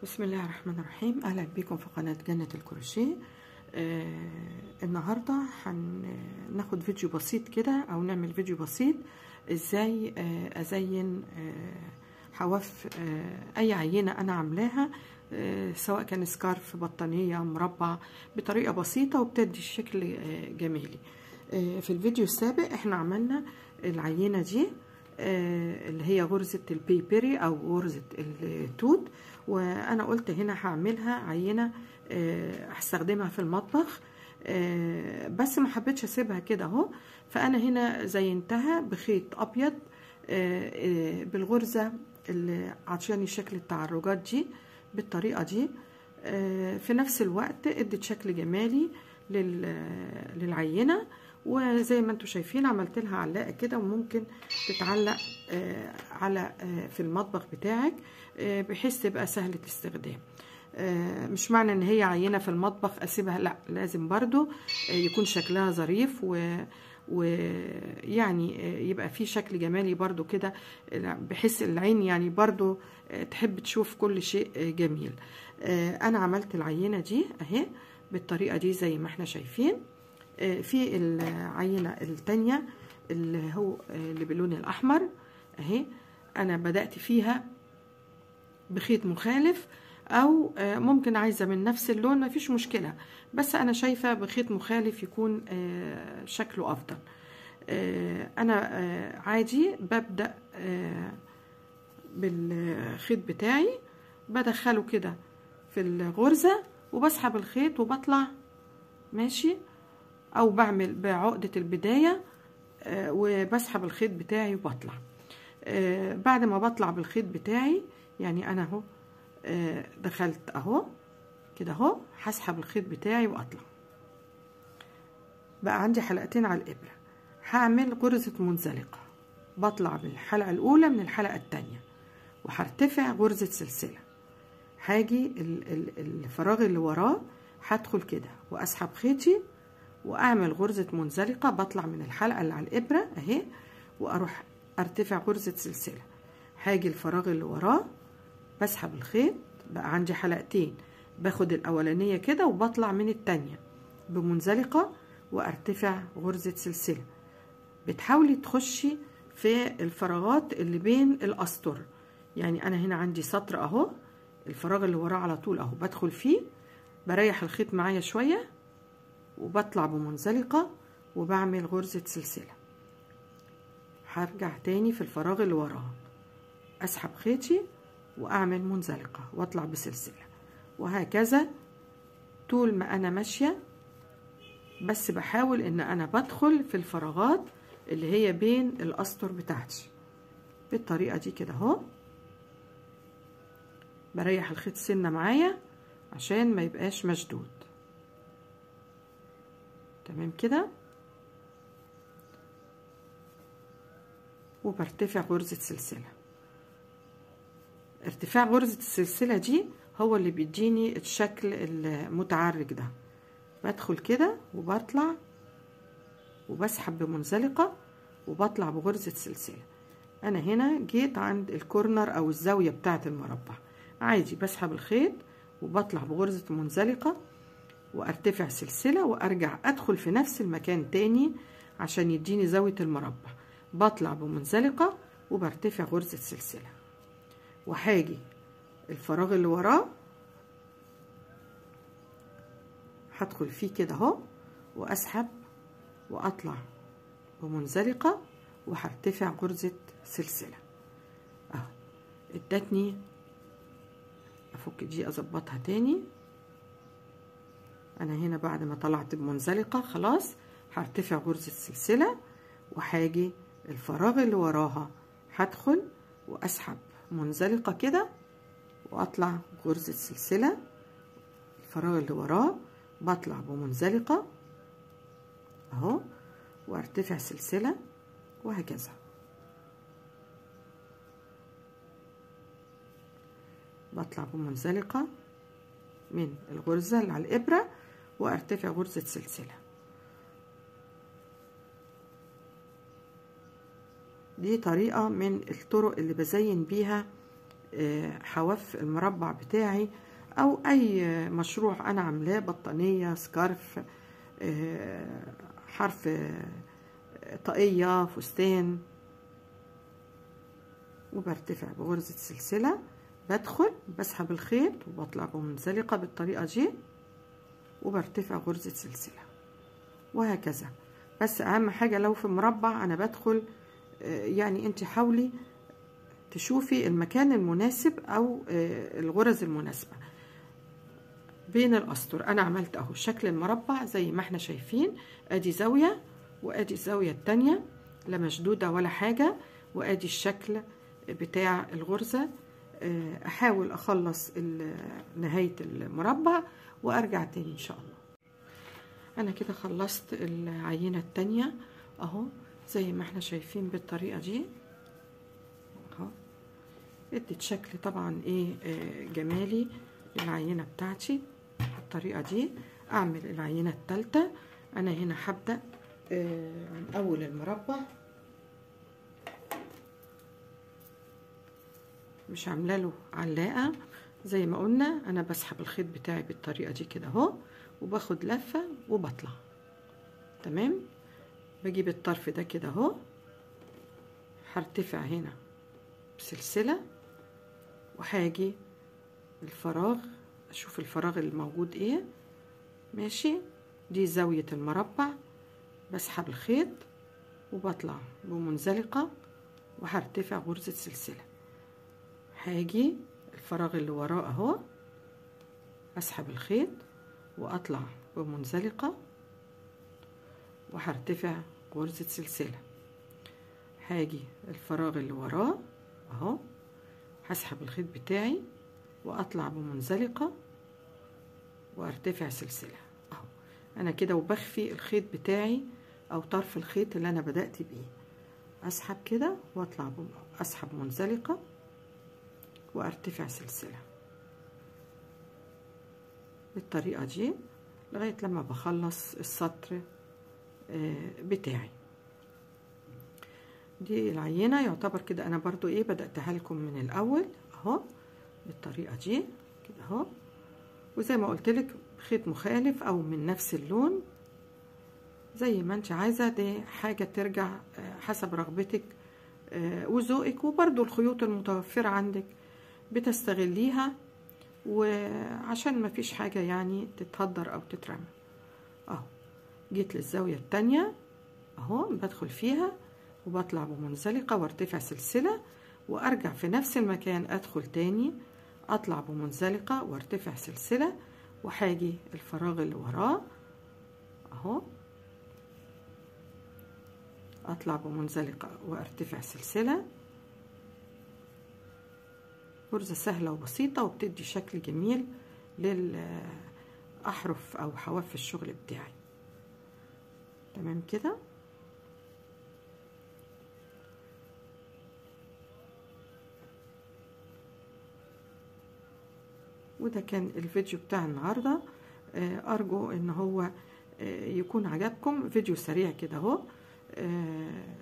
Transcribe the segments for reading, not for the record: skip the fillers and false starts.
بسم الله الرحمن الرحيم. اهلا بكم في قناة جنة الكروشيه. النهاردة هناخد فيديو بسيط كده، او نعمل فيديو بسيط ازاي ازين حواف اي عينة انا عاملاها، سواء كان scarf، بطانية، مربع، بطريقة بسيطة وبتدي شكل جمالي. في الفيديو السابق احنا عملنا العينة دي اللي هي غرزة ال bayberry او غرزة التوت، وانا قلت هنا هعملها عينة هستخدمها في المطبخ، بس ما حبيتش اسيبها كده اهو، فانا هنا زينتها بخيط ابيض بالغرزة اللي عطياني شكل التعرجات دي بالطريقة دي. في نفس الوقت ادت شكل جمالي للعينة، وزي ما انتم شايفين عملت لها علاقة كده، وممكن تتعلق على في المطبخ بتاعك بحيث تبقى سهلة الاستخدام. مش معنى ان هي عينه في المطبخ اسيبها، لا، لازم برضو يكون شكلها ظريف ويعني يبقى في شكل جمالي برضو كده، بحيث العين يعني برضو تحب تشوف كل شيء جميل. انا عملت العينة دي اهي بالطريقة دي زي ما احنا شايفين. في العينة التانية اللي هو اللي باللون الأحمر اهي، أنا بدأت فيها بخيط مخالف، أو ممكن عايزة من نفس اللون مفيش مشكلة، بس أنا شايفة بخيط مخالف يكون شكله أفضل. أنا عادي ببدأ بالخيط بتاعي، بدخله كده في الغرزة وبسحب الخيط وبطلع ماشي، او بعمل بعقدة البداية وبسحب الخيط بتاعي وبطلع. بعد ما بطلع بالخيط بتاعي، يعني انا اهو دخلت اهو كده اهو، هسحب الخيط بتاعي واطلع. بقى عندي حلقتين على الابرة، هعمل غرزة منزلقة، بطلع بالحلقة الاولى من الحلقة التانية وهرتفع غرزة سلسلة، هاجي الفراغ اللي وراه هدخل كده واسحب خيطي واعمل غرزة منزلقة، بطلع من الحلقة اللي على الابرة اهي واروح ارتفع غرزة سلسلة، هاجي الفراغ اللي وراه بسحب الخيط، بقى عندي حلقتين، باخد الاولانية كده وبطلع من التانية بمنزلقة وارتفع غرزة سلسلة. بتحاولي تخشي في الفراغات اللي بين الاسطر، يعني انا هنا عندي سطر اهو، الفراغ اللي وراه على طول اهو بدخل فيه، بريح الخيط معايا شوية وبطلع بمنزلقة وبعمل غرزة سلسلة. هرجع تاني في الفراغ اللي وراه اسحب خيطي واعمل منزلقة واطلع بسلسلة، وهكذا طول ما انا ماشية، بس بحاول ان انا بدخل في الفراغات اللي هي بين الاسطر بتاعتي بالطريقة دي كده اهو. بريح الخيط سنة معايا عشان ما يبقاش مشدود. تمام كده، وبرتفع غرزة سلسلة. ارتفاع غرزة السلسلة دي هو اللي بيديني الشكل المتعرج ده. بدخل كده وبطلع وبسحب بمنزلقة وبطلع بغرزة سلسلة. انا هنا جيت عند الكورنر او الزاوية بتاعة المربع، عادي بسحب الخيط وبطلع بغرزة منزلقة وارتفع سلسلة وارجع ادخل في نفس المكان تاني عشان يديني زاوية المربع، بطلع بمنزلقة وبرتفع غرزة سلسلة، وهاجي الفراغ اللي وراه هدخل فيه كده اهو واسحب واطلع بمنزلقة وهرتفع غرزة سلسلة اهو. ادتني، افك دي اظبطها تاني. انا هنا بعد ما طلعت بمنزلقة خلاص هرتفع غرزة سلسلة، وهاجي الفراغ اللي وراها هدخل واسحب منزلقة كده واطلع غرزة سلسلة، الفراغ اللي وراه بطلع بمنزلقة اهو وارتفع سلسلة، وهكذا. بطلع بمنزلقة من الغرزة اللي على الإبرة وارتفع غرزة سلسلة. دي طريقة من الطرق اللي بزين بيها حواف المربع بتاعي او اي مشروع انا عاملاه، بطانية، سكارف، حرف طاقية، فستان. وبرتفع بغرزة سلسلة، بدخل بسحب الخيط وبطلع بمنزلقة بالطريقة دي، وبرتفع غرزة سلسلة، وهكذا. بس اهم حاجة لو في مربع انا بدخل، يعني انت حاولي تشوفي المكان المناسب او الغرز المناسبة بين الاسطر. انا عملت اهو شكل المربع زي ما احنا شايفين، ادي زاوية وادي الزاوية التانية، لا مشدودة ولا حاجة، وادي الشكل بتاع الغرزة. احاول اخلص نهاية المربع وارجع تاني ان شاء الله. انا كده خلصت العينة التانية اهو زي ما احنا شايفين بالطريقة دي اهو، اديت شكل طبعا ايه جمالي للعينة بتاعتي بالطريقة دي. اعمل العينة التالتة. انا هنا هبدأ من اول المربع، مش عامله له علاقة زي ما قلنا. انا بسحب الخيط بتاعي بالطريقة دي كده اهو، وباخد لفه وبطلع. تمام، بجيب الطرف ده كده اهو، هرتفع هنا بسلسلة، وهاجي الفراغ اشوف الفراغ اللي موجود ايه. ماشي، دي زاوية المربع، بسحب الخيط وبطلع بمنزلقه وهرتفع غرزه سلسلة. هاجي الفراغ اللي وراه اهو، اسحب الخيط واطلع بمنزلقه وهرتفع غرزه سلسلة. هاجي الفراغ اللي وراه اهو، هسحب الخيط بتاعي واطلع بمنزلقه وارتفع سلسلة اهو. انا كده وبخفي الخيط بتاعي او طرف الخيط اللي انا بدأت بيه. اسحب كده واطلع، اسحب منزلقه وارتفع سلسلة بالطريقة دي لغاية لما بخلص السطر بتاعي. دي العينة يعتبر كده انا برضو ايه بدأتها لكم من الاول اهو بالطريقة دي كده اهو. وزي ما قلت لك خيط مخالف او من نفس اللون زي ما انت عايزة، دي حاجة ترجع حسب رغبتك وذوقك، وبرضو الخيوط المتوفرة عندك بتستغليها، وعشان ما فيش حاجة يعني تتهدر او تترمى. اهو جيت للزاوية التانية اهو، بدخل فيها وبطلع بمنزلقة وارتفع سلسلة، وارجع في نفس المكان ادخل تاني اطلع بمنزلقة وارتفع سلسلة، وهاجي الفراغ اللي وراه اهو، اطلع بمنزلقة وارتفع سلسلة. غرزة سهلة وبسيطة وبتدي شكل جميل للأحرف أو حواف الشغل بتاعي. تمام كده. وده كان الفيديو بتاع النهاردة، أرجو إن هو يكون عجبكم. فيديو سريع كده اهو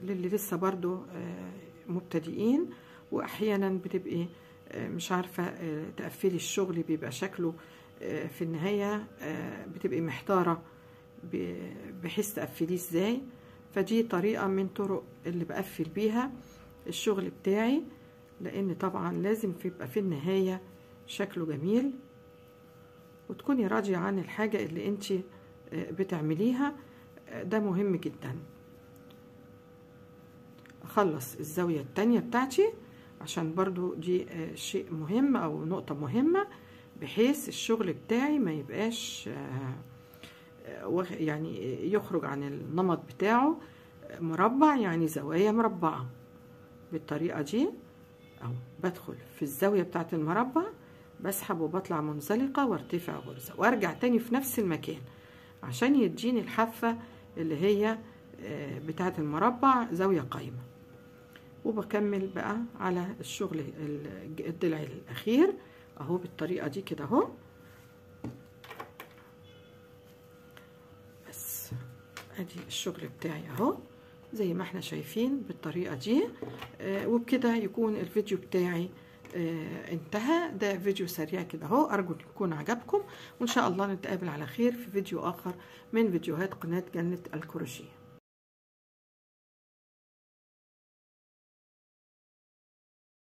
للي لسه برضو مبتدئين، وأحيانا بتبقي مش عارفة تقفلي الشغل، بيبقى شكله في النهاية بتبقي محتارة بحيث تقفليه ازاي. فدي طريقة من طرق اللي بقفل بيها الشغل بتاعي، لان طبعا لازم يبقى في النهاية شكله جميل، وتكوني راضية عن الحاجة اللي انت بتعمليها، ده مهم جدا. اخلص الزاوية التانية بتاعتي عشان برضو دي شيء مهم او نقطة مهمة، بحيث الشغل بتاعي ما يبقاش يعني يخرج عن النمط بتاعه. مربع يعني زوايا مربعة بالطريقة دي اهو. بدخل في الزاوية بتاعت المربع، بسحب وبطلع منزلقة وارتفع غرزة، وارجع تاني في نفس المكان عشان يديني الحافة اللي هي بتاعت المربع زاوية قايمة. وبكمل بقى على الشغل الضلع الاخير اهو بالطريقة دي كده اهو. بس ادي الشغل بتاعي اهو زي ما احنا شايفين بالطريقة دي. وبكده يكون الفيديو بتاعي انتهى. ده فيديو سريع كده اهو، ارجو ان يكون عجبكم، وان شاء الله نتقابل على خير في فيديو اخر من فيديوهات قناة جنة الكروشيه.